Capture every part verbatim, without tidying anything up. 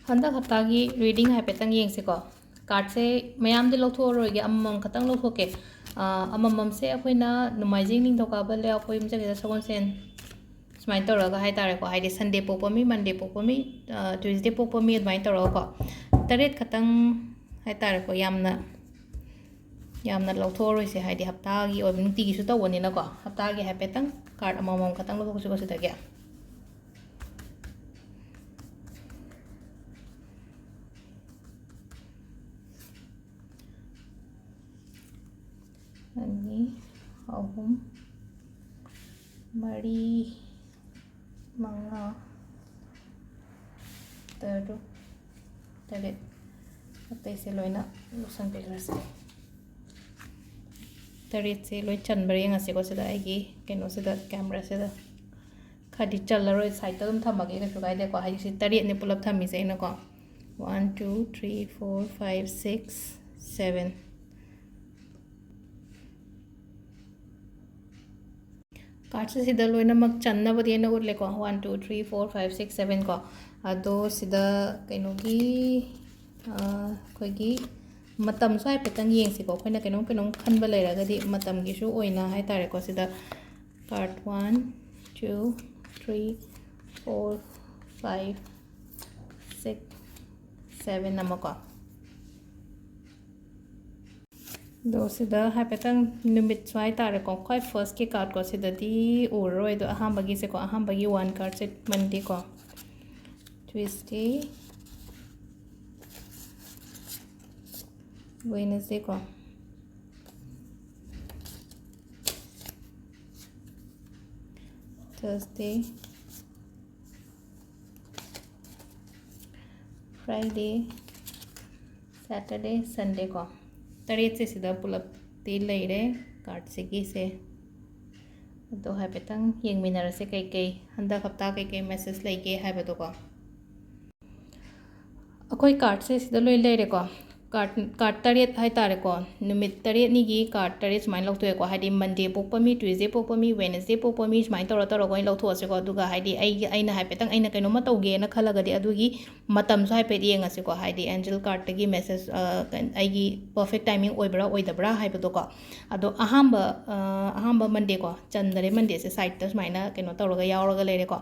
ꯍꯟꯗꯛ ꯍꯞꯇꯥꯒꯤ reading ꯍꯥꯏꯐꯦꯠꯇꯪ ꯌꯦꯡꯁꯤꯀꯣ꯫ Cardꯁꯦ ꯃꯌꯥꯝꯗꯤ ꯂꯧꯊꯣꯛꯑꯔꯣꯏꯒꯦ, ꯑꯃꯃꯝ ꯈꯛꯇꯪ ꯂꯧꯊꯣꯛꯀꯦ꯫ ꯑꯥ, ꯑꯃꯃꯝꯁꯦ ꯑꯩꯈꯣꯏꯅ ꯅꯣꯡꯃꯥꯏꯖꯤꯡ, ꯅꯤꯡꯊꯧꯀꯥꯕ, ꯂꯩꯕꯥꯛꯄꯣꯛꯄ, ꯌꯨꯝꯁꯀꯩꯁ, ꯁꯒꯣꯜꯁꯦꯟ, ꯁꯨꯃꯥꯏꯅ ꯇꯧꯔꯒ ꯍꯥꯏ ꯇꯥꯔꯦꯀꯣ, ꯍꯥꯏꯗꯤ Sunday ꯄꯣꯛꯄ ꯃꯤ, Monday ꯄꯣꯛꯄ ꯃꯤ, ꯑꯥ, Tuesday ꯄꯣꯛꯄ ꯃꯤ, ꯑꯗꯨꯃꯥꯏꯅ ꯇꯧꯔꯒꯀꯣ, ꯇꯔꯦꯠ ꯈꯛꯇꯪ ꯍꯥꯏ ꯇꯥꯔꯦꯀꯣ, ꯌꯥꯝꯅ, ꯌꯥꯝꯅ ꯂꯧꯊꯣꯛꯑꯔꯣꯏꯁꯦ, ꯍꯥꯏꯗꯤ ꯍꯞꯇꯥꯒꯤ ꯑꯣꯏꯕ, ꯅꯨꯡꯇꯤꯒꯤꯁꯨ ꯇꯧꯕꯅꯤꯅꯀꯣ, ꯍꯞꯇꯥꯒꯤ ꯍꯥꯏꯐꯦꯠꯇꯪ card ꯑꯃꯃꯝ ꯈꯛꯇꯪ ꯂꯧꯊꯣꯛꯁꯤꯀꯣ ꯁꯤꯗꯒꯤ꯫ ꯑꯅꯤ, ꯑꯍꯨꯝ, ꯃꯔꯤ, ꯃꯉꯥ, ꯇꯔꯨꯛ, ꯇꯔꯦꯠ꯫ ꯑꯇꯩꯁꯦ ꯂꯣꯏꯅ ꯂꯧꯁꯟꯕꯤꯈ꯭ꯔꯁꯦ꯫ ꯇꯔꯦꯠꯁꯦ ꯂꯣꯏ ꯆꯟꯕ꯭ꯔꯥ ꯌꯦꯡꯉꯁꯤꯀꯣ, ꯁꯤꯗ ꯑꯩꯒꯤ ꯀꯩꯅꯣꯁꯤꯗ, cameraꯁꯤꯗ꯫ ꯈꯔꯗꯤ ꯆꯜꯂꯔꯣꯏ, sideꯇ ꯑꯗꯨꯝ ꯊꯝꯃꯒꯦ, ꯀꯩꯁꯨ ꯀꯥꯏꯗꯦꯀꯣ, ꯍꯥꯏꯗꯤ ꯁꯤ ꯇꯔꯦꯠꯅꯦ ꯄꯨꯂꯞ ꯊꯝꯃꯤꯁꯦ ꯑꯩꯅꯀꯣ꯫ One, two, three, four, five, six, seven꯫ Cardꯁꯦ ꯁꯤꯗ ꯂꯣꯏꯅꯃꯛ ꯆꯟꯅꯕꯗꯤ ꯑꯩꯅ ꯎꯠꯂꯦꯀꯣ, one, two, three, four, five, six, seven ꯀꯣ꯫ ꯑꯗꯣ ꯁꯤꯗ ꯀꯩꯅꯣꯒꯤ, ꯑ, ꯑꯩꯈꯣꯏꯒꯤ ꯃꯇꯝꯁꯨ ꯍꯥꯏꯐꯦꯠꯇꯪ ꯌꯦꯡꯁꯤꯀꯣ, ꯑꯩꯈꯣꯏꯅ ꯀꯩꯅꯣꯝ ꯀꯩꯅꯣꯝ ꯈꯟꯕ ꯂꯩꯔꯒꯗꯤ ꯃꯇꯝꯒꯤꯁꯨ ꯑꯣꯏꯅ ꯍꯥꯏ ꯇꯥꯔꯦꯀꯣ꯫ ꯁꯤꯗ card one, two, three, four, five, six, seven ꯑꯃꯀꯣ꯫ ꯑꯗꯣ ꯁꯤꯗ ꯍꯥꯏꯐꯦꯠꯇꯪ ꯅꯨꯃꯤꯠꯁꯨ ꯍꯥꯏ ꯇꯥꯔꯦꯀꯣ, ꯈ꯭ꯋꯥꯏ firstꯀꯤ cardꯀꯣ, ꯁꯤꯗꯗꯤ ꯎꯔꯔꯣꯏ꯫ ꯑꯗꯣ ꯑꯍꯥꯟꯕꯒꯤꯁꯦꯀꯣ, ꯑꯍꯥꯟꯕꯒꯤ one cardꯁꯦ Mondayꯀꯣ, Tuesday, Wednesdayꯀꯣ, Thursday, Friday, Saturday, Sundayꯀꯣ, ꯇꯔꯦꯠꯁꯦ ꯁꯤꯗ ꯄꯨꯂꯞꯇꯤ ꯂꯩꯔꯦ cardꯁꯤꯒꯤꯁꯦ꯫ ꯑꯗꯣ ꯍꯥꯏꯐꯦꯠꯇꯪ ꯌꯦꯡꯃꯤꯟꯅꯔꯁꯦ, ꯀꯩꯀꯩ ꯍꯟꯗꯛ ꯍꯞꯇꯥ ꯀꯩꯀꯩ message ꯂꯩꯒꯦ ꯍꯥꯏꯕꯗꯣꯀꯣ꯫ ꯑꯩꯈꯣꯏ cardꯁꯦ ꯁꯤꯗ ꯂꯣꯏ ꯂꯩꯔꯦꯀꯣ꯫ ꯀꯥꯔꯠ ꯀꯥꯔꯠ ꯇꯔꯦꯠ ꯍꯥꯏꯇꯥꯔꯦꯀꯣ, ꯅꯨꯃꯤꯠ ꯇꯔꯦꯠꯅꯤꯒꯤ ꯀꯥꯔꯠ ꯇꯔꯦꯠ ꯁꯨꯃꯥꯏꯅ ꯂꯧꯊꯣꯛꯑꯦꯀꯣ꯫ ꯍꯥꯏꯗꯤ Monday ꯄꯣꯛꯄ ꯃꯤ, Tuesday ꯄꯣꯛꯄ ꯃꯤ, Wednesday ꯄꯣꯛꯄ ꯃꯤ ꯁꯨꯃꯥꯏꯅ ꯇꯧꯔ ꯇꯧꯔꯒ ꯑꯣꯏꯅ ꯂꯧꯊꯣꯛꯑꯁꯤꯀꯣ꯫ ꯑꯗꯨꯒ ꯍꯥꯏꯗꯤ ꯑꯩꯒꯤ, ꯑꯩꯅ ꯍꯥꯏꯐꯦꯠꯇꯪ, ꯑꯩꯅ ꯀꯩꯅꯣꯝꯃ ꯇꯧꯒꯦꯅ ꯈꯜꯂꯒꯗꯤ ꯑꯗꯨꯒꯤ ꯃꯇꯝꯁꯨ ꯍꯥꯏꯐꯦꯠ ꯌꯦꯡꯉꯁꯤꯀꯣ꯫ ꯍꯥꯏꯗꯤ ꯑꯦꯟꯖꯦꯜ ꯀꯥꯔꯠꯇꯒꯤ ꯃꯦꯁꯦꯖ, ꯑ, ꯀꯩ-, ꯑꯩꯒꯤ ꯄꯔꯐꯦꯛ ꯇꯥꯏꯃꯤꯡ ꯑꯣꯏꯕ꯭ꯔꯥ ꯑꯣꯏꯗꯕ꯭ꯔꯥ ꯍꯥꯏꯕꯗꯣꯀꯣ꯫ ꯑꯗꯣ ꯑꯍꯥꯟꯕ, ꯑ, ꯑꯍꯥꯟꯕ Mondayꯀꯣ, ꯆꯟꯗꯔꯦ, Mondayꯁꯦ ꯁꯥꯏꯠꯇ ꯁꯨꯃꯥꯏꯅ ꯀꯩꯅꯣ ꯇꯧꯔꯒ ꯌꯥꯎꯔꯒ ꯂꯩꯔꯦꯀꯣ꯫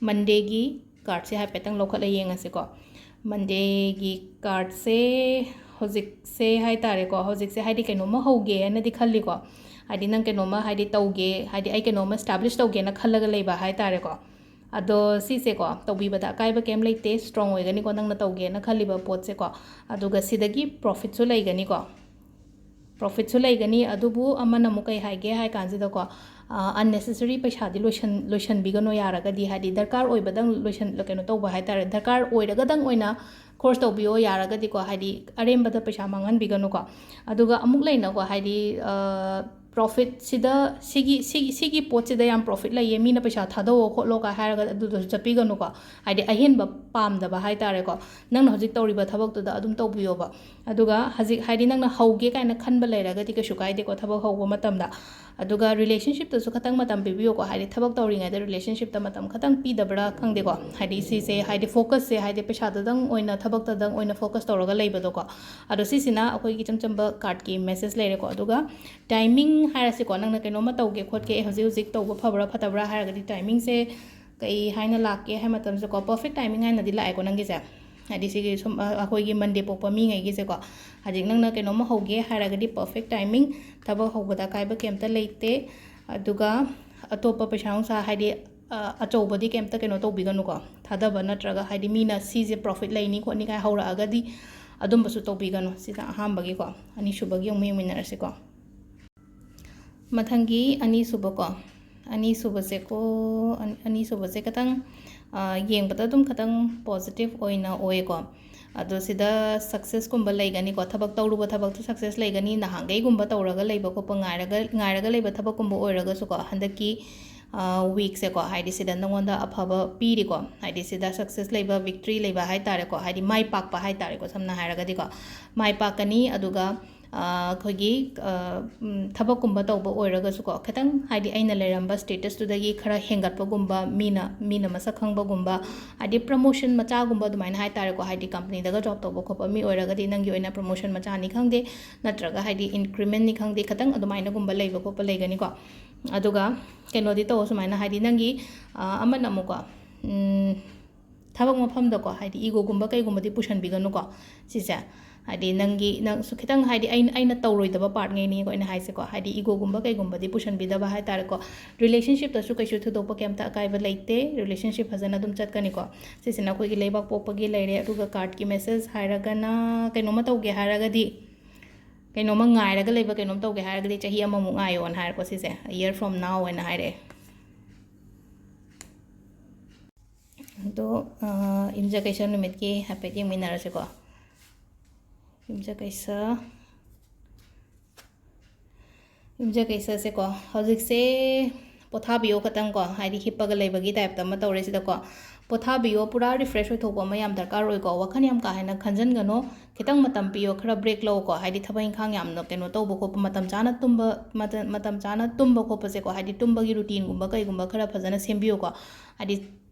Mondayꯒꯤ ꯀꯥꯔꯠꯁꯦ ꯍꯥꯏꯐꯦꯠꯇꯪ ꯂꯧꯈꯠꯂ ꯌꯦꯡꯉꯁꯤꯀꯣ꯫ Mondayꯒꯤ ꯀꯥꯔꯠꯁꯦ ꯍꯧꯖꯤꯛꯁꯦ ꯍꯥꯏꯇꯥꯔꯦꯀꯣ, ꯍꯧꯖꯤꯛꯁꯦ ꯍꯥꯏꯗꯤ ꯀꯩꯅꯣꯝꯃ ꯍꯧꯒꯦ ꯍꯥꯏꯅꯗꯤ ꯈꯜꯂꯤꯀꯣ꯫ ꯍꯥꯏꯗꯤ ꯅꯪ ꯀꯩꯅꯣꯝꯃ ꯍꯥꯏꯗꯤ ꯇꯧꯒꯦ, ꯍꯥꯏꯗꯤ ꯑꯩ ꯀꯩꯅꯣꯝꯃ establish ꯇꯧꯒꯦꯅ ꯈꯜꯂꯒ ꯂꯩꯕ ꯍꯥꯏꯇꯥꯔꯦꯀꯣ꯫ ꯑꯗꯣ ꯁꯤꯁꯦꯀꯣ, ꯇꯧꯕꯤꯕꯗ ꯑꯀꯥꯏꯕ ꯀꯩꯝ ꯂꯩꯇꯦ, strong ꯑꯣꯏꯒꯅꯤꯀꯣ ꯅꯪꯅ ꯇꯧꯒꯦꯅ ꯈꯜꯂꯤꯕ ꯄꯣꯠꯁꯦꯀꯣ꯫ ꯑꯗꯨꯒ ꯁꯤꯗꯒꯤ profitꯁꯨ ꯂꯩꯒꯅꯤꯀꯣ꯫ Profitꯁꯨ ꯂꯩꯒꯅꯤ, ꯑꯗꯨꯕꯨ ꯑꯃꯅ ꯑꯃꯨꯛ ꯀꯩ ꯍꯥꯏꯒꯦ ꯍꯥꯏ ꯀꯥꯟꯁꯤꯗꯀꯣ, ꯑ, unnecessary ꯄꯩꯁꯥꯗꯤ ꯂꯣꯏꯁꯟ-, ꯂꯣꯏꯁꯟꯕꯤꯒꯅꯣ ꯌꯥꯔꯒꯗꯤ, ꯍꯥꯏꯗꯤ ꯗꯔꯀꯥꯔ ꯑꯣꯏꯕꯗꯪ ꯂꯣꯏꯁꯟ-, ꯀꯩꯅꯣ ꯇꯧꯕ ꯍꯥꯏꯇꯥꯔꯦ, ꯗꯔꯀꯥꯔ ꯑꯣꯏꯔꯒꯗꯪ ꯑꯣꯏꯅ ꯈꯣꯔꯁ ꯇꯧꯕꯤꯌꯣ ꯌꯥꯔꯒꯗꯤꯀꯣ, ꯍꯥꯏꯗꯤ ꯑꯔꯦꯝꯕꯗ ꯄꯩꯁꯥ ꯃꯥꯡꯍꯟꯕꯤꯒꯅꯨꯀꯣ꯫ ꯑꯗꯨꯒ ꯑꯃꯨꯛ ꯂꯩꯅꯀꯣ, ꯍꯥꯏꯗꯤ, ꯑ, profitꯁꯤꯗ ꯁꯤꯒꯤ, ꯁꯤꯒꯤ, ꯁꯤꯒꯤ ꯄꯣꯠꯁꯤꯗ ꯌꯥꯝ profit ꯂꯩꯌꯦ, ꯃꯤꯅ ꯄꯩꯁꯥ ꯊꯥꯗꯧꯑꯣ ꯈꯣꯠꯂꯣ ꯀꯥꯏ ꯍꯥꯏꯔꯒ ꯑꯗꯨꯗꯁꯨ ꯆꯠꯄꯤꯒꯅꯨꯀꯣ꯫ ꯍꯥꯏꯗꯤ ꯑꯍꯦꯟꯕ ꯄꯥꯝꯗꯕ ꯍꯥꯏꯇꯥꯔꯦꯀꯣ, ꯅꯪꯅ ꯍꯧꯖꯤꯛ ꯇꯧꯔꯤꯕ ꯊꯕꯛꯇꯨꯗ ꯑꯗꯨꯝ ꯇꯧꯕꯤꯌꯣꯕ꯫ ꯑꯗꯨꯒ ꯍꯧꯖꯤꯛ ꯍꯥꯏꯗꯤ ꯅꯪꯅ ꯍꯧꯒꯦ ꯀꯥꯏꯅ ꯈꯟꯕ ꯂꯩꯔꯒꯗꯤ ꯀꯩꯁꯨ ꯀꯥꯏꯗꯦꯀꯣ, ꯊꯕꯛ ꯍꯧꯕ ꯃꯇꯝꯗ꯫ ꯑꯗꯨꯒ relationshipꯇꯁꯨ ꯈꯇꯪ ꯃꯇꯝ ꯄꯤꯕꯤꯌꯨꯀꯣ, ꯍꯥꯏꯗꯤ ꯊꯕꯛ ꯇꯧꯔꯤꯉꯩꯗ relationshipꯇ ꯃꯇꯝ ꯈꯇꯪ ꯄꯤꯗꯕ꯭ꯔꯥ ꯈꯪꯗꯦꯀꯣ, ꯍꯥꯏꯗꯤ ꯁꯤꯁꯦ ꯍꯥꯏꯗꯤ focusꯁꯦ ꯍꯥꯏꯗꯤ ꯄꯩꯁꯥꯗꯗꯪ ꯑꯣꯏꯅ, ꯊꯕꯛꯇꯗꯪ ꯑꯣꯏꯅ focus ꯇꯧꯔꯒ ꯂꯩꯕꯗꯣꯀꯣ꯫ ꯑꯗꯣ ꯁꯤꯁꯤꯅ ꯑꯩꯈꯣꯏꯒꯤ ꯏꯆꯝ ꯆꯝꯕ cardꯀꯤ message ꯂꯩꯔꯦꯀꯣ꯫ ꯑꯗꯨꯒ timing ꯍꯥꯏꯔꯁꯤꯀꯣ, ꯅꯪꯅ ꯀꯩꯅꯣꯝꯃ ꯇꯧꯒꯦ ꯈꯣꯠꯀꯦ, ꯑꯩ ꯍꯧꯖꯤꯛ ꯍꯧꯖꯤꯛ ꯇꯧꯕ ꯐꯕ꯭ꯔꯥ ꯐꯠꯇꯕ꯭ꯔꯥ ꯍꯥꯏꯔꯒꯗꯤ timingꯁꯦ ꯀꯩ ꯍꯥꯏꯅ ꯂꯥꯛꯀꯦ ꯍꯥꯏ ꯃꯇꯝꯁꯤꯗꯀꯣ, perfect timing ꯍꯥꯏꯅꯗꯤ ꯂꯥꯛꯑꯦꯀꯣ ꯅꯪꯒꯤꯁꯦ꯫ ꯍꯥꯏꯗꯤ ꯁꯤꯒꯤ ꯁꯨꯝ, ꯑ, ꯑꯩꯈꯣꯏꯒꯤ Monday ꯄꯣꯛꯄ ꯃꯤꯉꯩꯒꯤꯁꯦꯀꯣ, ꯍꯧꯖꯤꯛ ꯅꯪꯅ ꯀꯩꯅꯣꯝꯃ ꯍꯧꯒꯦ ꯍꯥꯏꯔꯒꯗꯤ perfect timing, ꯊꯕꯛ ꯍꯧꯕꯗ ꯑꯀꯥꯏꯕ ꯀꯩꯝꯇ ꯂꯩꯇꯦ꯫ ꯑꯗꯨꯒ ꯑꯇꯣꯞꯄ ꯄꯩꯁꯥ ꯅꯨꯡꯁꯥ ꯍꯥꯏꯗꯤ, ꯑ, ꯑꯆꯧꯕꯗꯤ ꯀꯩꯝꯇ ꯀꯩꯅꯣ ꯇꯧꯕꯤꯒꯅꯨꯀꯣ, ꯊꯥꯗꯕ ꯅꯠꯇ꯭ꯔꯒ ꯍꯥꯏꯗꯤ ꯃꯤꯅ ꯁꯤꯁꯦ profit ꯂꯩꯅꯤ ꯈꯣꯠꯅꯤ ꯀꯥꯏ ꯍꯧꯔꯛꯑꯒꯗꯤ ꯑꯗꯨꯝꯕꯁꯨ ꯇꯧꯕꯤꯒꯅꯨ꯫ ꯁꯤꯗ ꯑꯍꯥꯟꯕꯒꯤꯀꯣ, ꯑꯅꯤꯁꯨꯕꯒꯤ ꯑꯃꯨꯛ ꯌꯦꯡꯃꯤꯟꯅꯔꯁꯤꯀꯣ꯫ ꯃꯊꯪꯒꯤ ꯑꯅꯤꯁꯨꯕꯀꯣ, ꯑꯅꯤꯁꯨꯕꯁꯦꯀꯣ, ꯑꯅꯤ-, ꯑꯅꯤꯁꯨꯕꯁꯦ ꯈꯇꯪ, ꯑ, ꯌꯦꯡꯕꯗ ꯑꯗꯨꯝ ꯈꯇꯪ positive ꯑꯣꯏꯅ ꯑꯣꯏꯀꯣ꯫ ꯑꯗꯣ ꯁꯤꯗ successꯀꯨꯝꯕ ꯂꯩꯒꯅꯤꯀꯣ, ꯊꯕꯛ ꯇꯧꯔꯨꯕ ꯊꯕꯛꯇ success ꯂꯩꯒꯅꯤ, ꯅꯍꯥꯟꯈꯩꯒꯨꯝꯕ ꯇꯧꯔꯒ ꯂꯩꯕ ꯈꯣꯠꯄ, ꯉꯥꯏꯔꯒ, ꯉꯥꯏꯔꯒ ꯂꯩꯕ ꯊꯕꯛꯀꯨꯝꯕ ꯑꯣꯏꯔꯒꯁꯨꯀꯣ, ꯍꯟꯗꯛꯀꯤ ꯋꯤꯛꯁꯦꯀꯣ, ꯍꯥꯏꯗꯤ ꯁꯤꯗ ꯅꯉꯣꯟꯗ ꯑꯐꯕ ꯄꯤꯔꯤꯀꯣ, ꯍꯥꯏꯗꯤ ꯁꯤꯗ ꯁꯛꯁꯦꯁ ꯂꯩꯕ, ꯕꯤꯛꯇ꯭ꯔꯤ ꯂꯩꯕ ꯍꯥꯏ ꯇꯥꯔꯦꯀꯣ, ꯍꯥꯏꯗꯤ ꯃꯥꯏ ꯄꯥꯛꯄ ꯍꯥꯏ ꯇꯥꯔꯦꯀꯣ, ꯁꯝꯅ ꯍꯥꯏꯔꯒꯗꯤꯀꯣ, ꯃꯥꯏ ꯄꯥꯛꯀꯅꯤ꯫ ꯑꯗꯨꯒ ꯑꯩꯈꯣꯏꯒꯤ ꯊꯕꯛꯀꯨꯝꯕ ꯇꯧꯕ ꯑꯣꯏꯔꯒꯁꯨꯀꯣ, ꯈꯤꯇꯪ ꯍꯥꯏꯗꯤ ꯑꯩꯅ ꯂꯩꯔꯝꯕ ꯁ꯭ꯇꯦꯇꯁꯇꯨꯗꯒꯤ ꯈꯔ ꯍꯦꯟꯒꯠꯄꯒꯨꯝꯕ, ꯃꯤꯅ ꯃꯤꯅ ꯃꯁꯛ ꯈꯪꯕꯒꯨꯝꯕ, ꯍꯥꯏꯗꯤ ꯄ꯭ꯔꯃꯣꯁꯟ ꯃꯆꯥꯒꯨꯝꯕ ꯑꯗꯨꯃꯥꯏꯅ ꯍꯥꯏ ꯇꯥꯔꯦꯀꯣ, ꯍꯥꯏꯗꯤ ꯀꯝꯄꯅꯤꯗꯒ ꯖꯣꯕ ꯇꯧꯕ ꯈꯣꯠꯄ ꯃꯤ ꯑꯣꯏꯔꯒꯗꯤ ꯅꯪꯒꯤ ꯑꯣꯏꯅ ꯄ꯭ꯔꯃꯣꯁꯟ ꯃꯆꯥꯅꯤ ꯈꯪꯗꯦ, ꯅꯠꯇ꯭ꯔꯒ ꯍꯥꯏꯗꯤ ꯏꯟꯀ꯭ꯔꯤꯃꯦꯟꯅꯤ ꯈꯪꯗꯦ, ꯈꯤꯇꯪ ꯑꯗꯨꯃꯥꯏꯅꯒꯨꯝꯕ ꯂꯩꯕ ꯈꯣꯠꯄ ꯂꯩꯒꯅꯤꯀꯣ꯫ ꯑꯗꯨꯒ ꯀꯩꯅꯣꯗꯤ ꯇꯧ, ꯁꯨꯃꯥꯏꯅ ꯍꯥꯏꯗꯤ ꯅꯪꯒꯤ ꯑꯃꯅ ꯑꯃꯨꯛꯀꯣ, ꯊꯕꯛ ꯃꯐꯝꯗꯀꯣ, ꯍꯥꯏꯗꯤ ꯏꯒꯣꯒꯨꯝꯕ ꯀꯩꯒꯨꯝꯕꯗꯤ ꯄꯨꯁꯟꯕꯤꯒꯅꯨꯀꯣ꯫ ꯁꯤꯁꯦ ꯍꯥꯏꯗꯤ ꯅꯪꯒꯤ, ꯅꯪꯁꯨ ꯈꯤꯇꯪ ꯍꯥꯏꯗꯤ ꯑꯩꯅ ꯑꯩꯅ ꯇꯧꯔꯣꯏꯗꯕ ꯄꯥꯔꯠꯉꯩꯅꯤꯀꯣ ꯑꯩꯅ ꯍꯥꯏꯁꯦꯀꯣ, ꯍꯥꯏꯗꯤ ꯏꯒꯣꯒꯨꯝꯕ ꯀꯩꯒꯨꯝꯕꯗꯤ ꯄꯨꯁꯟꯕꯤꯗꯕ ꯍꯥꯏ ꯇꯥꯔꯦꯀꯣ꯫ ꯔꯤꯂꯦꯁꯟꯁꯤꯞꯇꯁꯨ ꯀꯩꯁꯨ ꯊꯣꯏꯗꯣꯛꯄ ꯀꯩꯝꯇ ꯑꯀꯥꯏꯕ ꯂꯩꯇꯦ, ꯔꯤꯂꯦꯁꯟꯁꯤꯞ ꯐꯖꯅ ꯑꯗꯨꯝ ꯆꯠꯀꯅꯤꯀꯣ꯫ ꯁꯤꯁꯤꯅ ꯑꯩꯈꯣꯏꯒꯤ ꯂꯩꯕꯥꯛ ꯄꯣꯛꯄꯒꯤ ꯂꯩꯔꯦ꯫ ꯑꯗꯨꯒ ꯀꯥꯔꯠꯀꯤ ꯃꯦꯁꯦꯖ ꯍꯥꯏꯔꯒꯅ, ꯀꯩꯅꯣꯝꯃ ꯇꯧꯒꯦ ꯍꯥꯏꯔꯒꯗꯤ, ꯀꯩꯅꯣꯝꯃ ꯉꯥꯏꯔꯒ ꯂꯩꯕ, ꯀꯩꯅꯣꯝ ꯇꯧꯒꯦ ꯍꯥꯏꯔꯒꯗꯤ ꯆꯍꯤ ꯑꯃꯃꯨꯛ ꯉꯥꯏꯌꯣꯅ ꯍꯥꯏꯔꯦꯀꯣ꯫ ꯁꯤꯁꯦ, a year from now ꯍꯥꯏꯅ ꯍꯥꯏꯔꯛꯑꯦ꯫ ꯑꯗꯣ ꯌꯨꯝꯁꯀꯩꯁ ꯅꯨꯃꯤꯠꯀꯤ ꯍꯥꯏꯐꯦꯠ ꯌꯦꯡꯃꯤꯟꯅꯔꯁꯤꯀꯣ꯫ ꯌꯨꯝꯁꯀꯩꯁ ꯌꯨꯝꯁꯀꯩꯁꯁꯦꯀꯣ, ꯍꯧꯖꯤꯛꯁꯦ ꯄꯣꯊꯥꯕꯤꯌꯣ ꯈꯇꯪꯀꯣ, ꯍꯥꯏꯗꯤ ꯍꯤꯞꯄꯒ ꯂꯩꯕꯒꯤ ꯇꯥꯏꯞꯇ ꯑꯃ ꯇꯧꯔꯦ ꯁꯤꯗꯀꯣ꯫ ꯄꯣꯊꯥꯕꯤꯌꯣ, ꯄꯨꯔꯥ ꯔꯤꯐ꯭ꯔꯦꯁ ꯑꯣꯏꯊꯣꯛꯄ ꯑꯃ ꯌꯥꯝ ꯗꯔꯀꯥꯔ ꯑꯣꯏꯀꯣ꯫ ꯋꯥꯈꯜ ꯌꯥꯝ ꯀꯥ ꯍꯦꯟꯅ ꯈꯟꯖꯟꯒꯅꯣ, ꯈꯤꯇꯪ ꯃꯇꯝ ꯄꯤꯌꯣ, ꯈꯔ ꯕ꯭ꯔꯦꯛ ꯂꯧꯀꯣ꯫ ꯍꯥꯏꯗꯤ ꯊꯕꯛ ꯏꯪꯈꯥꯡ ꯌꯥꯝꯅ ꯀꯩꯅꯣ ꯇꯧꯕ ꯈꯣꯠꯄ, ꯃꯇꯝ ꯆꯥꯅ ꯇꯨꯝꯕ, ꯃꯇꯝ ꯃꯇꯝ ꯆꯥꯅ ꯇꯨꯝꯕ ꯈꯣꯠꯄꯁꯦꯀꯣ, ꯍꯥꯏꯗꯤ ꯇꯨꯝꯕꯒꯤ ꯔꯨꯇꯤꯟꯒꯨꯝꯕ ꯀꯩꯒꯨꯝꯕ ꯈꯔ ꯐꯖꯅ ꯁꯦꯝꯕꯤꯌꯨꯀꯣ꯫ ꯍꯥꯏꯗꯤ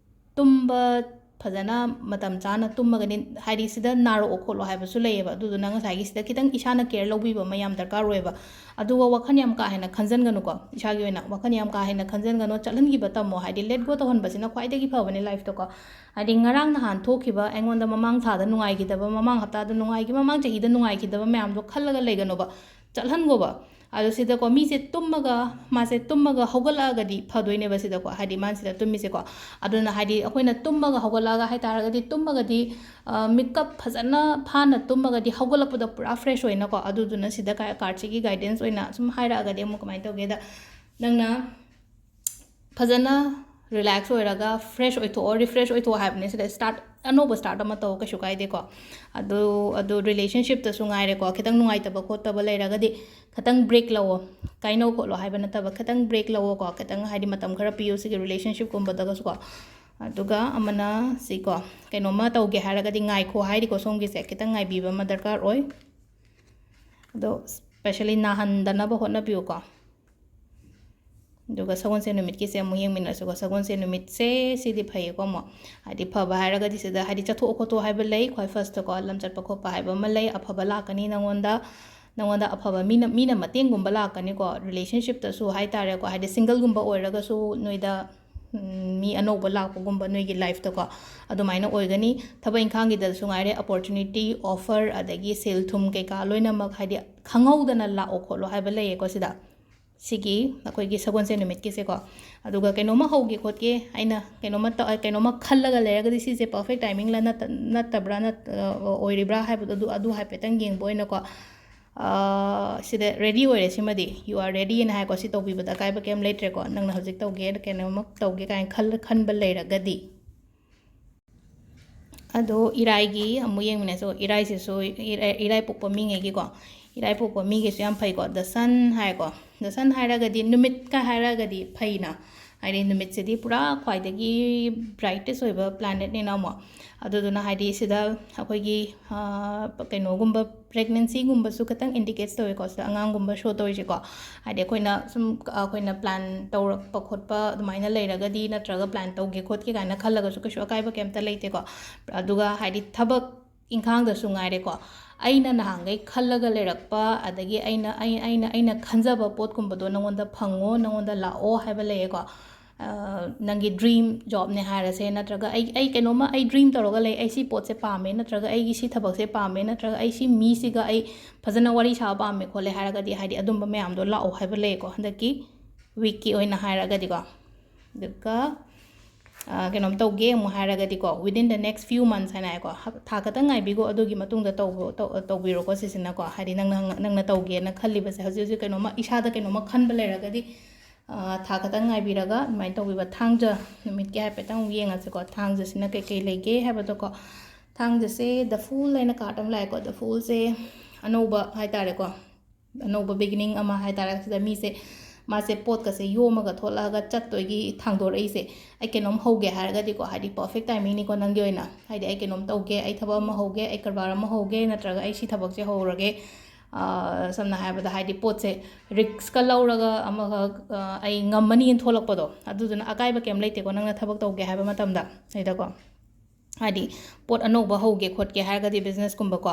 ꯇꯨꯝꯕ ꯐꯖꯅ ꯃꯇꯝ ꯆꯥꯅ ꯇꯨꯝꯃꯒꯗꯤ, ꯍꯥꯏꯗꯤ ꯁꯤꯗ ꯅꯥꯔꯛꯑꯣ ꯈꯣꯠꯂꯣ ꯍꯥꯏꯕꯁꯨ ꯂꯩꯌꯦꯕ꯫ ꯑꯗꯨꯗꯨꯅ ꯉꯁꯥꯏꯒꯤ ꯁꯤꯗ ꯈꯤꯇꯪ ꯏꯁꯥꯅ ꯀꯦꯌꯔ ꯂꯧꯕꯤꯕ ꯑꯃ ꯌꯥꯝ ꯗꯔꯀꯥꯔ ꯑꯣꯏꯌꯦꯕ꯫ ꯑꯗꯨꯒ ꯋꯥꯈꯜ ꯌꯥꯝ ꯀꯥ ꯍꯦꯟꯅ ꯈꯟꯖꯟꯒꯅꯨꯀꯣ, ꯏꯁꯥꯒꯤ ꯑꯣꯏꯅ ꯋꯥꯈꯜ ꯌꯥꯝ ꯀꯥ ꯍꯦꯟꯅ ꯈꯟꯖꯟꯒꯅꯣ, ꯆꯠꯍꯟꯈꯤꯕ ꯇꯝꯃꯣ꯫ ꯍꯥꯏꯗꯤ let go ꯇꯧꯍꯟꯕꯁꯤꯅ ꯈ꯭ꯋꯥꯏꯗꯒꯤ ꯐꯕꯅꯦ ꯂꯥꯏꯐꯇꯀꯣ꯫ ꯍꯥꯏꯗꯤ ꯉꯔꯥꯡ ꯅꯍꯥꯟ ꯊꯣꯛꯈꯤꯕ, ꯑꯩꯉꯣꯟꯗ ꯃꯃꯥꯡ ꯊꯥꯗ ꯅꯨꯡꯉꯥꯏꯈꯤꯗꯕ, ꯃꯃꯥꯡ ꯍꯞꯇꯥꯗ ꯅꯨꯡꯉꯥꯏꯈꯤꯕ, ꯃꯃꯥꯡ ꯆꯍꯤꯗ ꯅꯨꯡꯉꯥꯏꯈꯤꯗꯕ ꯃꯌꯥꯝꯗꯣ ꯈꯜꯂꯒ ꯂꯩꯒꯅꯣꯕ, ꯆꯠꯍꯟꯒꯣꯕ꯫ ꯑꯗꯣ ꯁꯤꯗꯀꯣ ꯃꯤꯁꯦ ꯇꯨꯝꯃꯒ, ꯃꯥꯁꯦ ꯇꯨꯝꯃꯒ ꯍꯧꯒꯠꯂꯛꯑꯒꯗꯤ ꯐꯗꯣꯏꯅꯦꯕ ꯁꯤꯗꯀꯣ, ꯍꯥꯏꯗꯤ ꯃꯥꯅ ꯁꯤꯗ ꯇꯨꯝꯃꯤꯁꯦꯀꯣ꯫ ꯑꯗꯨꯅ ꯍꯥꯏꯗꯤ ꯑꯩꯈꯣꯏꯅ ꯇꯨꯝꯃꯒ ꯍꯧꯒꯠꯂꯛꯑꯒ ꯍꯥꯏ ꯇꯥꯔꯒꯗꯤ, ꯇꯨꯝꯃꯒꯗꯤ, ꯑ, ꯃꯤꯀꯞ ꯐꯖꯅ ꯐꯥꯅ ꯇꯨꯝꯃꯒꯗꯤ ꯍꯧꯒꯠꯂꯛꯄꯗ ꯄꯨꯔꯥ ꯐ꯭ꯔꯦꯁ ꯑꯣꯏꯅꯀꯣ꯫ ꯑꯗꯨꯗꯨꯅ ꯁꯤꯗ ꯀꯥ-, ꯀꯥꯔꯠꯁꯤꯒꯤ ꯒꯥꯏꯗꯦꯟꯁ ꯑꯣꯏꯅ ꯁꯨꯝ ꯍꯥꯏꯔꯛꯑꯒꯗꯤ ꯑꯃꯨꯛ ꯀꯃꯥꯏꯅ ꯇꯧꯒꯦꯗ, ꯅꯪꯅ ꯐꯖꯅ ꯔꯤꯂꯦꯛꯁ ꯑꯣꯏꯔꯒ ꯐ꯭ꯔꯦꯁ ꯑꯣꯏꯊꯣꯛꯑꯣ, ꯔꯤꯐ꯭ꯔꯦꯁ ꯑꯣꯏꯊꯣꯛꯑꯣ ꯍꯥꯏꯕꯅꯦ꯫ ꯁꯤꯗ ꯁ꯭ꯇꯥꯔꯠ, ꯑꯅꯧꯕ ꯁ꯭ꯇꯥꯔꯠ ꯑꯃ ꯇꯧ, ꯀꯩꯁꯨ ꯀꯥꯏꯗꯦꯀꯣ꯫ ꯑꯗꯨ ꯑꯗꯨ ꯔꯤꯂꯦꯁꯟꯁꯤꯞꯇꯁꯨ ꯉꯥꯏꯔꯦꯀꯣ, ꯈꯤꯇꯪ ꯅꯨꯡꯉꯥꯏꯇꯕ ꯈꯣꯠꯇꯕ ꯂꯩꯔꯒꯗꯤ ꯈꯤꯇꯪ ꯕ꯭ꯔꯦꯛ ꯂꯧꯑꯣ꯫ ꯀꯥꯏꯅꯧ ꯈꯣꯠꯂꯣ ꯍꯥꯏꯕ ꯅꯠꯇꯕ, ꯈꯤꯇꯪ ꯕ꯭ꯔꯦꯛ ꯂꯧꯑꯣꯀꯣ, ꯈꯤꯇꯪ ꯍꯥꯏꯗꯤ ꯃꯇꯝ ꯈꯔ ꯄꯤꯌꯨ ꯁꯤꯒꯤ ꯔꯤꯂꯦꯁꯟꯁꯤꯞꯀꯨꯝꯕꯗꯒꯁꯨꯀꯣ꯫ ꯑꯗꯨꯒ ꯑꯃꯅ ꯁꯤꯀꯣ, ꯀꯩꯅꯣꯝꯃ ꯇꯧꯒꯦ ꯍꯥꯏꯔꯒꯗꯤ ꯉꯥꯏꯈꯣ ꯍꯥꯏꯔꯤꯀꯣ, ꯁꯣꯝꯒꯤꯁꯦ ꯈꯤꯇꯪ ꯉꯥꯏꯕꯤꯕ ꯑꯃ ꯗꯔꯀꯥꯔ ꯑꯣꯏ꯫ ꯑꯗꯣ ꯁ꯭ꯄꯦꯁꯦꯜꯂꯤ ꯅꯥꯍꯟꯗꯅꯕ ꯍꯣꯠꯅꯕꯤꯌꯨꯀꯣ꯫ ꯑꯗꯨꯒ ꯁꯒꯣꯜꯁꯦꯟ ꯅꯨꯃꯤꯠꯀꯤꯁꯦ ꯑꯃꯨꯛ ꯌꯦꯡꯃꯤꯟꯅꯔꯁꯤꯀꯣ꯫ ꯁꯒꯣꯜꯁꯦꯟ ꯅꯨꯃꯤꯠꯁꯦ ꯁꯤꯗꯤ ꯐꯩꯌꯦꯀꯣ꯫ ꯑꯃꯨꯛ ꯍꯥꯏꯗꯤ ꯐꯕ ꯍꯥꯏꯔꯒꯗꯤ ꯁꯤꯗ ꯍꯥꯏꯗꯤ ꯆꯠꯊꯣꯛ ꯈꯣꯠꯇꯣꯛ ꯍꯥꯏꯕ ꯂꯩ, ꯈ꯭ꯋꯥꯏ ꯐꯥꯔꯁꯇꯀꯣ, ꯂꯝ ꯆꯠꯄ ꯈꯣꯠꯄ ꯍꯥꯏꯕ ꯑꯃ ꯂꯩ, ꯑꯐꯕ ꯂꯥꯛꯀꯅꯤ ꯅꯉꯣꯟꯗ꯫ ꯅꯉꯣꯟꯗ ꯑꯐꯕ ꯃꯤꯅ, ꯃꯤꯅ ꯃꯇꯦꯡꯒꯨꯝꯕ ꯂꯥꯛꯀꯅꯤꯀꯣ, ꯔꯤꯂꯦꯁꯟꯁꯤꯞꯇꯁꯨ ꯍꯥꯏ ꯇꯥꯔꯦꯀꯣ, ꯍꯥꯏꯗꯤ ꯁꯤꯡꯒꯜꯒꯨꯝꯕ ꯑꯣꯏꯔꯒꯁꯨ ꯅꯣꯏꯗ, ꯎꯝ, ꯃꯤ ꯑꯅꯧꯕ ꯂꯥꯛꯄꯒꯨꯝꯕ ꯅꯣꯏꯒꯤ ꯂꯥꯏꯐꯇꯀꯣ, ꯑꯗꯨꯃꯥꯏꯅ ꯑꯣꯏꯒꯅꯤ꯫ ꯊꯕꯛ ꯏꯪꯈꯥꯡꯒꯤꯗꯁꯨ ꯉꯥꯏꯔꯦ, ꯑꯣꯄꯣꯔꯆꯨꯅꯤꯇꯤ, ꯑꯣꯐꯔ, ꯑꯗꯒꯤ ꯁꯦꯜ ꯊꯨꯝ ꯀꯩꯀꯥ ꯂꯣꯏꯅꯃꯛ ꯍꯥꯏꯗꯤ ꯈꯪꯍꯧꯗꯅ ꯂꯥꯛꯑꯣ ꯈꯣꯠꯂꯣ ꯍꯥꯏꯕ ꯂꯩꯌꯦꯀꯣ ꯁꯤꯗ꯫ ꯁꯤꯒꯤ ꯑꯩꯈꯣꯏꯒꯤ ꯁꯒꯣꯜꯁꯦꯟ ꯅꯨꯃꯤꯠꯀꯤꯁꯦꯀꯣ꯫ ꯑꯗꯨꯒ ꯀꯩꯅꯣꯝꯃ ꯍꯧꯒꯦ ꯈꯣꯠꯀꯦ, ꯑꯩꯅ ꯀꯩꯅꯣꯝꯃ ꯇꯧ-, ꯀꯩꯅꯣꯝꯃ ꯈꯜꯂꯒ ꯂꯩꯔꯒꯗꯤ ꯁꯤꯁꯦ ꯄꯔꯐꯦꯛ ꯇꯥꯏꯃꯤꯡꯂ ꯅꯠꯇ-, ꯅꯠꯇꯕ꯭ꯔꯥ, ꯅꯠ-, ꯑ, ꯑꯣꯏꯔꯤꯕ꯭ꯔꯥ ꯍꯥꯏꯕꯗꯣ ꯑꯗꯨ, ꯑꯗꯨ ꯍꯥꯏꯐꯦꯠꯇꯪ ꯌꯦꯡꯕ ꯑꯣꯏꯅꯀꯣ꯫ ꯑ, ꯁꯤꯗ ꯔꯦꯗꯤ ꯑꯣꯏꯔꯦ, ꯁꯤꯃꯗꯤ you are ready ꯍꯥꯏꯀꯣ꯫ ꯁꯤ ꯇꯧꯕꯤꯕꯗ ꯑꯀꯥꯏꯕ ꯀꯩꯝ ꯂꯩꯇ꯭ꯔꯦꯀꯣ꯫ ꯅꯪꯅ ꯍꯧꯖꯤꯛ ꯇꯧꯒꯦ, ꯀꯩꯅꯣꯝꯃ ꯇꯧꯒꯦ ꯀꯥꯏꯅ ꯈꯜ-, ꯈꯟꯕ ꯂꯩꯔꯒꯗꯤ꯫ ꯑꯗꯣ ꯏꯔꯥꯏꯒꯤ ꯑꯃꯨꯛ ꯌꯦꯡꯃꯤꯟꯅꯁꯤ꯫ ꯏꯔꯥꯏꯁꯤꯁꯨ ꯏꯔꯥꯏ, ꯏꯔꯥꯏ ꯄꯣꯛꯄ ꯃꯤꯉꯩꯒꯤꯀꯣ, ꯏꯔꯥꯏ ꯄꯣꯛꯄ ꯃꯤꯒꯤꯁꯨ ꯌꯥꯝ ꯐꯩꯀꯣ꯫ The Sun ꯍꯥꯏꯀꯣ, The Sun ꯍꯥꯏꯔꯒꯗꯤ ꯅꯨꯃꯤꯠꯀ ꯍꯥꯏꯔꯒꯗꯤ ꯐꯩꯅ, ꯍꯥꯏꯗꯤ ꯅꯨꯃꯤꯠꯁꯤꯗꯤ ꯄꯨꯔꯥ ꯈ꯭ꯋꯥꯏꯗꯒꯤ ꯕ꯭ꯔꯥꯏꯇꯦꯁ ꯑꯣꯏꯕ ꯄ꯭ꯂꯥꯅꯦꯠꯅꯤꯅ ꯑꯃꯨꯛ꯫ ꯑꯗꯨꯗꯨꯅ ꯍꯥꯏꯗꯤ ꯁꯤꯗ ꯑꯩꯈꯣꯏꯒꯤ, ꯑ, ꯀꯩꯅꯣꯒꯨꯝꯕ, ꯄ꯭ꯔꯦꯒꯅꯦꯟꯁꯤꯒꯨꯝꯕꯁꯨ ꯈꯤꯇꯪ ꯏꯟꯗꯤꯀꯦꯠꯁ ꯇꯧꯋꯦꯀꯣ ꯁꯤꯗ, ꯑꯉꯥꯡꯒꯨꯝꯕ ꯁꯣ ꯇꯧꯔꯤꯁꯦꯀꯣ꯫ ꯍꯥꯏꯗꯤ ꯑꯩꯈꯣꯏꯅ ꯁꯨꯝ, ꯑꯩꯈꯣꯏꯅ ꯄ꯭ꯂꯥꯟ ꯇꯧꯔꯛꯄ ꯈꯣꯠꯄ ꯑꯗꯨꯃꯥꯏꯅ ꯂꯩꯔꯒꯗꯤ, ꯅꯠꯇ꯭ꯔꯒ ꯄ꯭ꯂꯥꯟ ꯇꯧꯒꯦ ꯈꯣꯠꯀꯦ ꯀꯥꯏꯅ ꯈꯜꯂꯒꯁꯨ ꯀꯩꯁꯨ ꯑꯀꯥꯏꯕ ꯀꯩꯝꯇ ꯂꯩꯇꯦꯀꯣ꯫ ꯑꯗꯨꯒ ꯍꯥꯏꯗꯤ ꯊꯕꯛ ꯏꯪꯈꯥꯡꯗꯁꯨ ꯉꯥꯏꯔꯦꯀꯣ, ꯑꯩꯅ ꯅꯍꯥꯟꯈꯩ ꯈꯜꯂꯒ ꯂꯩꯔꯛꯄ, ꯑꯗꯒꯤ ꯑꯩꯅ, ꯑꯩ-, ꯑꯩꯅ, ꯑꯩꯅ ꯈꯟꯖꯕ ꯄꯣꯠꯀꯨꯝꯕꯗꯣ ꯅꯉꯣꯟꯗ ꯐꯪꯉꯣ, ꯅꯉꯣꯟꯗ ꯂꯥꯛꯑꯣ ꯍꯥꯏꯕ ꯂꯩꯌꯦꯀꯣ꯫ ꯑ, ꯅꯪꯒꯤ ꯗ꯭ꯔꯤꯝ ꯖꯣꯕꯅꯦ ꯍꯥꯏꯔꯁꯦ, ꯅꯠꯇ꯭ꯔꯒ ꯑꯩ, ꯑꯩ ꯀꯩꯅꯣꯝꯃ ꯑꯩ ꯗ꯭ꯔꯤꯝ ꯇꯧꯔꯒ ꯂꯩ, ꯑꯩ ꯁꯤ ꯄꯣꯠꯁꯦ ꯄꯥꯝꯃꯦ, ꯅꯠꯇ꯭ꯔꯒ ꯑꯩꯒꯤ ꯁꯤ ꯊꯕꯛꯁꯦ ꯄꯥꯝꯃꯦ, ꯅꯠꯇ꯭ꯔꯒ ꯑꯩ ꯁꯤ ꯃꯤꯁꯤꯒ ꯑꯩ ꯐꯖꯅ ꯋꯥꯔꯤ ꯁꯥꯕ ꯄꯥꯝꯃꯦ ꯈꯣꯠꯂꯦ ꯍꯥꯏꯔꯒꯗꯤ, ꯍꯥꯏꯗꯤ ꯑꯗꯨꯝꯕ ꯃꯌꯥꯝꯗꯣ ꯂꯥꯛꯑꯣ ꯍꯥꯏꯕ ꯂꯩꯌꯦꯀꯣ, ꯍꯟꯗꯛꯀꯤ ꯋꯤꯛꯀꯤ ꯑꯣꯏꯅ ꯍꯥꯏꯔꯒꯗꯤꯀꯣ꯫ ꯑꯗꯨꯒ, ꯑ, ꯀꯩꯅꯣꯝ ꯇꯧꯒꯦ ꯑꯃꯨꯛ ꯍꯥꯏꯔꯒꯗꯤꯀꯣ, within the next few months ꯍꯥꯏꯅ ꯍꯥꯏꯀꯣ, ꯍꯞ-, ꯊꯥ ꯈꯛꯇꯪ ꯉꯥꯏꯕꯤꯈꯣ, ꯑꯗꯨꯒꯤ ꯃꯇꯨꯡꯗ ꯇꯧꯕ-, ꯇꯧ-, ꯇꯧꯕꯤꯔꯣꯀꯣ ꯁꯤꯁꯤꯅꯀꯣ꯫ ꯍꯥꯏꯗꯤ ꯅꯪꯅ, ꯅꯪꯅ ꯇꯧꯒꯦꯅ ꯈꯜꯂꯤꯕꯁꯦ, ꯍꯧꯖꯤꯛ ꯍꯧꯖꯤꯛ ꯀꯩꯅꯣꯝꯃ, ꯏꯁꯥꯗ ꯀꯩꯅꯣꯝꯃ ꯈꯟꯕ ꯂꯩꯔꯒꯗꯤ, ꯊꯥ ꯈꯛꯇꯪ ꯉꯥꯏꯕꯤꯔꯒ ꯑꯗꯨꯃꯥꯏꯅ ꯇꯧꯕꯤꯕ꯫ ꯊꯥꯡꯖ ꯅꯨꯃꯤꯠꯀꯤ ꯍꯥꯏꯐꯦꯠꯇꯪ ꯑꯃꯨꯛ ꯌꯦꯡꯉꯁꯤꯀꯣ, ꯊꯥꯡꯖꯁꯤꯅ ꯀꯩꯀꯩ ꯂꯩꯒꯦ ꯍꯥꯏꯕꯗꯣꯀꯣ꯫ ꯊꯥꯡꯖꯁꯦ The Fool ꯍꯥꯏꯅ ꯀꯥꯔꯠ ꯑꯃ ꯂꯥꯛꯑꯦꯀꯣ꯫ The Foolꯁꯦ ꯑꯅꯧꯕ ꯍꯥꯏꯇꯥꯔꯦꯀꯣ, ꯑꯅꯧꯕ ꯕꯤꯒꯤꯅꯤꯡ ꯑꯃ ꯍꯥꯏꯇꯥꯔꯦ꯫ ꯁꯤꯗ ꯃꯤꯁꯦ, ꯃꯥꯁꯦ ꯄꯣꯠꯀꯁꯦ ꯌꯣꯝꯃꯒ ꯊꯣꯛꯂꯛꯑꯒ ꯆꯠꯇꯣꯏꯒꯤ ꯊꯥꯡꯗꯣꯔꯛꯏꯁꯦ꯫ ꯑꯩ ꯀꯩꯅꯣꯝ ꯍꯧꯒꯦ ꯍꯥꯏꯔꯒꯗꯤꯀꯣ, ꯍꯥꯏꯗꯤ ꯄꯔꯐꯦꯛ ꯇꯥꯏꯃꯤꯡꯅꯤꯀꯣ ꯅꯪꯒꯤ ꯑꯣꯏꯅ꯫ ꯍꯥꯏꯗꯤ ꯑꯩ ꯀꯩꯅꯣꯝ ꯇꯧꯒꯦ, ꯑꯩ ꯊꯕꯛ ꯑꯃ ꯍꯧꯒꯦ, ꯑꯩ ꯀꯔꯕꯥꯔ ꯑꯃ ꯍꯧꯒꯦ, ꯅꯠꯇ꯭ꯔꯒ ꯑꯩ ꯁꯤ ꯊꯕꯛꯁꯦ ꯍꯧꯔꯒꯦ, ꯁꯝꯅ ꯍꯥꯏꯔꯕꯗ ꯍꯥꯏꯗꯤ ꯄꯣꯠꯁꯦ ꯔꯤꯛꯁꯀ ꯂꯧꯔꯒ ꯑꯃꯈꯛ ꯑꯩ ꯉꯝꯃꯅꯤꯅ ꯊꯣꯛꯂꯛꯄꯗꯣ, ꯑꯗꯨꯗꯨꯅ ꯑꯀꯥꯏꯕ ꯀꯩꯝ ꯂꯩꯇꯦꯀꯣ ꯅꯪꯅ ꯊꯕꯛ ꯇꯧꯒꯦ ꯍꯥꯏꯕ ꯃꯇꯝꯗ꯫ ꯁꯤꯗꯀꯣ ꯍꯥꯏꯗꯤ ꯄꯣꯠ ꯑꯅꯧꯕ ꯍꯧꯒꯦ ꯈꯣꯠꯀꯦ ꯍꯥꯏꯔꯒꯗꯤ, ꯕꯤꯖꯤꯅꯦꯁꯀꯨꯝꯕꯀꯣ꯫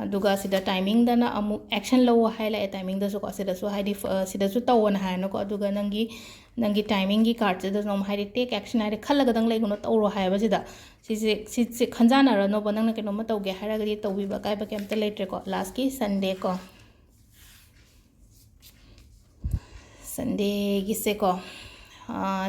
ꯑꯗꯨꯒ ꯁꯤꯗ ꯇꯥꯏꯃꯤꯡꯗꯅ ꯑꯃꯨꯛ action ꯂꯧꯋꯣ ꯍꯥꯏ ꯂꯥꯛꯑꯦ꯫ ꯇꯥꯏꯃꯤꯡꯗꯁꯨꯀꯣ ꯁꯤꯗꯁꯨ ꯍꯥꯏꯗꯤ ꯁꯤꯗꯁꯨ ꯇꯧꯋꯣꯅ ꯍꯥꯏꯔꯅꯨꯀꯣ꯫ ꯑꯗꯨꯒ ꯅꯪꯒꯤ ꯅꯪꯒꯤ ꯇꯥꯏꯃꯤꯡꯒꯤ ꯀꯥꯔꯠꯁꯤꯗꯁꯨ ꯑꯃꯨꯛ ꯍꯥꯏꯗꯤ take action ꯍꯥꯏꯗꯤ ꯈꯜꯂꯒꯗꯪ ꯂꯩꯒꯅꯣ, ꯇꯧꯔꯣ ꯍꯥꯏꯕꯁꯤꯗ꯫ ꯁꯤꯁꯦ ꯁꯤꯁꯦ ꯈꯟꯖꯥꯟꯅꯔꯅꯣꯕ꯫ ꯅꯪꯅ ꯀꯩꯅꯣꯝꯃ ꯇꯧꯒꯦ ꯍꯥꯏꯔꯒꯗꯤ ꯇꯧꯕꯤꯕ ꯑꯀꯥꯏꯕ ꯀꯩꯝꯇ ꯂꯩꯇ꯭ꯔꯦꯀꯣ꯫ ꯂꯥꯁꯀꯤ ꯁꯟꯗꯦꯀꯣ, ꯁꯟꯗꯦꯒꯤꯁꯦꯀꯣ,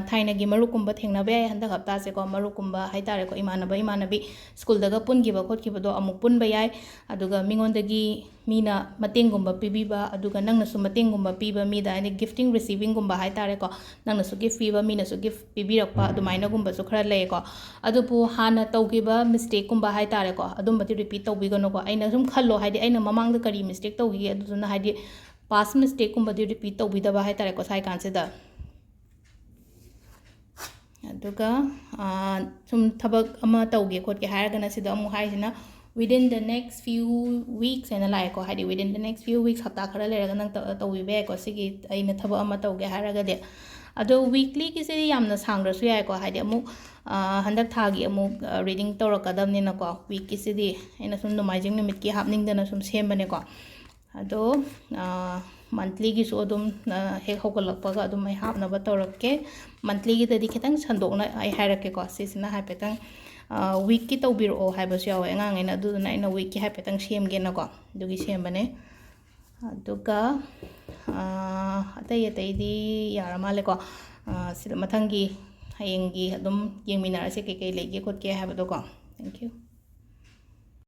ꯊꯥꯏꯅꯒꯤ ꯃꯔꯨꯞꯀꯨꯝꯕ ꯊꯦꯡꯅꯕ ꯌꯥꯏ ꯍꯟꯗꯛ ꯍꯞꯇꯥꯁꯦꯀꯣ꯫ ꯃꯔꯨꯞꯀꯨꯝꯕ ꯍꯥꯏꯇꯥꯔꯦꯀꯣ, ꯏꯃꯥꯟꯅꯕ ꯏꯃꯥꯟꯅꯕꯤ ꯁ꯭ꯀꯨꯜꯗꯒ ꯄꯨꯟꯈꯤꯕ ꯈꯣꯠꯈꯤꯕꯗꯣ ꯑꯃꯨꯛ ꯄꯨꯟꯕ ꯌꯥꯏ꯫ ꯑꯗꯨꯒ ꯃꯤꯉꯣꯟꯗꯒꯤ ꯃꯤꯅ ꯃꯇꯦꯡꯒꯨꯝꯕ ꯄꯤꯕꯤꯕ, ꯑꯗꯨꯒ ꯅꯪꯅꯁꯨ ꯃꯇꯦꯡꯒꯨꯝꯕ ꯄꯤꯕ ꯃꯤꯗ, ꯍꯥꯏꯗꯤ gifting receivingꯒꯨꯝꯕ ꯍꯥꯏꯇꯥꯔꯦꯀꯣ, ꯅꯪꯅꯁꯨ gift ꯄꯤꯕ, ꯃꯤꯅꯁꯨ gift ꯄꯤꯕꯤꯔꯛꯄ, ꯑꯗꯨꯃꯥꯏꯅꯒꯨꯝꯕꯁꯨ ꯈꯔ ꯂꯩꯌꯦꯀꯣ꯫ ꯑꯗꯨꯕꯨ ꯍꯥꯟꯅ ꯇꯧꯈꯤꯕ mistakeꯀꯨꯝꯕ ꯍꯥꯏꯇꯥꯔꯦꯀꯣ, ꯑꯗꯨꯝꯕꯗꯤ repeat ꯇꯧꯕꯤꯒꯅꯨꯀꯣ꯫ ꯑꯩꯅ ꯁꯨꯝ ꯈꯜꯂꯣ, ꯍꯥꯏꯗꯤ ꯑꯩꯅ ꯃꯃꯥꯡꯗ ꯀꯔꯤ mistake ꯇꯧꯈꯤꯒꯦ, ꯑꯗꯨꯗꯨꯅ ꯍꯥꯏꯗꯤ past mistakeꯀꯨꯝꯕꯗꯤ repeat ꯇꯧꯕꯤꯗꯕ ꯍꯥꯏꯇꯥꯔꯦꯀꯣ ꯁ꯭ꯋꯥꯏ ꯀꯥꯟꯁꯤꯗ꯫ ꯑꯗꯨꯒ ꯁꯨꯝ ꯊꯕꯛ ꯑꯃ ꯇꯧꯒꯦ ꯈꯣꯠꯀꯦ ꯍꯥꯏꯔꯒꯅ ꯁꯤꯗ ꯑꯃꯨꯛ ꯍꯥꯏꯁꯤꯅ within the next few weeks ꯍꯥꯏꯅ ꯂꯥꯛꯑꯦꯀꯣ꯫ ꯍꯥꯏꯗꯤ within the next few weeks, ꯍꯞꯇꯥ ꯈꯔ ꯂꯩꯔꯒ ꯅꯪ ꯇꯧꯕꯤꯕ ꯌꯥꯏꯀꯣ, ꯁꯤꯒꯤ ꯑꯩꯅ ꯊꯕꯛ ꯑꯃ ꯇꯧꯒꯦ ꯍꯥꯏꯔꯒꯗꯤ꯫ ꯑꯗꯣ weeklyꯒꯤꯁꯤꯗꯤ ꯌꯥꯝꯅ ꯁꯥꯡꯗ꯭ꯔꯁꯨ ꯌꯥꯏꯀꯣ꯫ ꯍꯥꯏꯗꯤ ꯑꯃꯨꯛ ꯍꯟꯗꯛ ꯊꯥꯒꯤ ꯑꯃꯨꯛ reading ꯇꯧꯔꯛꯀꯗꯕꯅꯤꯅꯀꯣ, weekꯀꯤꯁꯤꯗꯤ ꯑꯩꯅ ꯁꯨꯝ ꯅꯣꯡꯃꯥꯏꯖꯤꯡ ꯅꯨꯃꯤꯠꯀꯤ ꯍꯥꯞꯅꯤꯡꯗꯅ ꯁꯨꯝ ꯁꯦꯝꯕꯅꯦꯀꯣ꯫ ꯑꯗꯣ monthlyꯒꯤꯁꯨ ꯑꯗꯨꯝ ꯍꯦꯛ ꯍꯧꯒꯠꯂꯛꯄꯒ ꯑꯗꯨꯝ ꯑꯩ ꯍꯥꯞꯅꯕ ꯇꯧꯔꯛꯀꯦ꯫ Monthlyꯒꯤꯗꯗꯤ ꯈꯤꯇꯪ ꯁꯟꯗꯣꯛꯅ ꯑꯩ ꯍꯥꯏꯔꯛꯀꯦꯀꯣ꯫ ꯁꯤꯁꯤꯅ ꯍꯥꯏꯐꯦꯠꯇꯪ weekꯀꯤ ꯇꯧꯕꯤꯔꯛꯑꯣ ꯍꯥꯏꯕꯁꯨ ꯌꯥꯎꯋꯦ ꯑꯉꯥꯡꯉꯩꯅ, ꯑꯗꯨꯗꯨꯅ ꯑꯩꯅ weekꯀꯤ ꯍꯥꯏꯐꯦꯠꯇꯪ ꯁꯦꯝꯒꯦꯅꯀꯣ, ꯑꯗꯨꯒꯤ ꯁꯦꯝꯕꯅꯦ꯫ ꯑꯗꯨꯒ ꯑꯇꯩ ꯑꯇꯩꯗꯤ ꯌꯥꯔ ꯃꯥꯜꯂꯦꯀꯣ꯫ ꯁꯤꯗ ꯃꯊꯪꯒꯤ, ꯍꯌꯦꯡꯒꯤ ꯑꯗꯨꯝ ꯌꯦꯡꯃꯤꯟꯅꯔꯁꯦ ꯀꯩꯀꯩ ꯂꯩꯒꯦ ꯈꯣꯠꯀꯦ ꯍꯥꯏꯕꯗꯣꯀꯣ꯫ Thank you꯫